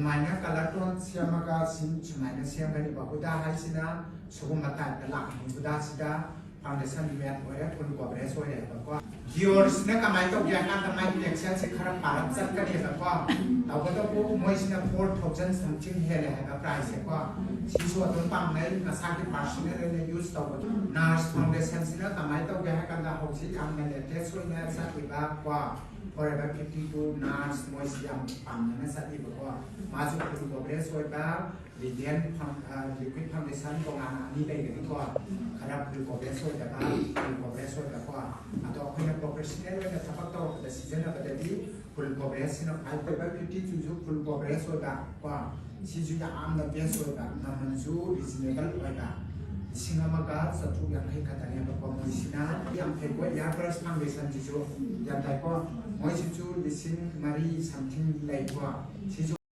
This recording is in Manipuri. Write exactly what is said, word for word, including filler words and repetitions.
ꯁꯨꯃꯥꯏꯅ ꯀꯂꯔ ꯇꯣꯟ ꯁꯦꯝꯃꯒ ꯁꯨꯃꯥꯏꯅ ꯁꯦꯝꯒꯅꯤꯕ꯫ ꯍꯨꯗꯥ ꯍꯥꯏꯁꯤꯅ ꯁꯤꯒꯨꯝꯕ ꯇꯥꯏꯞꯇ ꯂꯥꯛꯀꯅꯤ꯫ ꯍꯨꯗꯥꯁꯤꯗ ꯐꯥꯎꯟꯗꯦꯁꯟ ꯃꯦꯠ ꯑꯣꯏꯔꯦ, ꯐꯨꯜ ꯀꯣꯚꯔꯦꯖ ꯑꯣꯏꯔꯦꯕꯀꯣ꯫ ꯗꯤꯑꯣꯔꯁꯤꯅ ꯀꯃꯥꯏꯅ ꯇꯧꯒꯦ ꯍꯥꯏ ꯀꯥꯟꯗ ꯃꯥꯒꯤ ꯇꯦꯛꯁꯆꯔꯁꯦ ꯈꯔ ꯄꯥꯔꯞ ꯆꯠꯀꯅꯦꯕꯀꯣ꯫ ꯇꯧꯕꯇꯕꯨ ꯃꯣꯏꯁꯤꯅ ꯐꯣꯔ ꯊꯥꯎꯖꯟ ꯁꯝꯊꯤꯡ ꯍꯦꯜꯂꯦ ꯍꯥꯏꯕ ꯄ꯭ꯔꯥꯏꯁꯁꯦꯀꯣ꯫ ꯁꯤꯁꯨ ꯑꯗꯨꯝ ꯄꯥꯝꯅꯩ, ꯃꯁꯥꯒꯤ ꯄꯥꯔꯁꯣꯅꯦꯜ ꯑꯣꯏꯅ ꯌꯨꯁ ꯇꯧꯕ꯫ ꯅꯥꯔꯁ ꯐꯥꯎꯟꯗꯦꯁꯟꯁꯤꯅ ꯀꯃꯥꯏꯅ ꯇꯧꯒꯦ ꯍꯥꯏ ꯀꯥꯟꯗ ꯍꯧꯖꯤꯛ ꯌꯥꯝꯅ ꯂꯦꯇꯦꯁ ꯑꯣꯏꯅ ꯆꯠꯂꯤꯕ ꯀꯣ, ꯐꯣꯔ ꯑꯦꯚꯔ ꯐꯤꯐꯇꯤ ꯇꯨ ꯅꯥꯔꯁ ꯃꯣꯏꯁꯤ ꯌꯥꯝ ꯄꯥꯝꯅꯅ ꯆꯠꯂꯤꯕꯀꯣ꯫ ꯃꯥꯁꯨ ꯐꯨꯜ ꯀꯣꯚꯔꯦꯖ ꯑꯣꯏꯕ, ꯔꯦꯗꯤꯌꯦꯟ ꯐꯥꯎꯟ-, ꯑ, ꯂꯤꯀ꯭ꯋꯤꯠ ꯐꯥꯎꯟꯗꯦꯁꯟ ꯇꯣꯉꯥꯟꯅ ꯑꯅꯤ ꯂꯩꯒꯅꯤꯀꯣ꯫ ꯈꯔ ꯐꯨꯜ ꯀꯣꯚꯔꯦꯖ ꯑꯣꯏꯗꯕ, ꯐꯨꯜ ꯀꯣꯚꯔꯦꯖ ꯑꯣꯏꯕꯀꯣ꯫ ꯑꯗꯣ ꯑꯩꯈꯣꯏꯅ ꯄ꯭ꯔꯣꯐꯦꯁꯅꯦꯜ ꯑꯣꯏꯅ ꯊꯕꯛ ꯇꯧꯔꯛꯄꯗ ꯁꯤꯖꯤꯟꯅꯕꯗꯗꯤ ꯐꯨꯜ ꯀꯣꯚꯔꯦꯖꯁꯤꯅ ꯈ꯭ꯋꯥꯏ ꯐꯕ꯫ ꯐꯤꯐꯇꯤ ꯇꯨꯁꯨ ꯐꯨꯜ ꯀꯣꯚꯔꯦꯖ ꯑꯣꯏꯕ ꯀꯣ꯫ ꯁꯤꯁꯨ ꯌꯥꯝꯅ ꯕꯦꯁ ꯑꯣꯏꯕ, ꯃꯃꯜꯁꯨ ꯔꯤꯖꯅꯦꯕꯜ ꯑꯣꯏꯕ꯫ ꯂꯤꯁꯤꯡ ꯑꯃꯒ ꯆꯥꯇ꯭ꯔꯨꯛ ꯌꯥꯡꯈꯩ ꯈꯛꯇꯅꯦꯕꯀꯣ꯫ ꯃꯣꯏꯁꯤꯅ ꯌꯥꯝ ꯐꯩꯀꯣ, ꯏꯌꯥꯔ ꯕ꯭ꯔꯁ ꯐꯥꯎꯟꯗꯦꯁꯟꯁꯤꯁꯨ ꯌꯥꯝ ꯐꯩꯀꯣ꯫ ꯃꯣꯏꯁꯤꯁꯨ ꯂꯤꯁꯤꯡ ꯃꯔꯤ ꯁꯝꯊꯤꯡ ꯂꯩꯀꯣ꯫ ꯁꯤꯁꯨ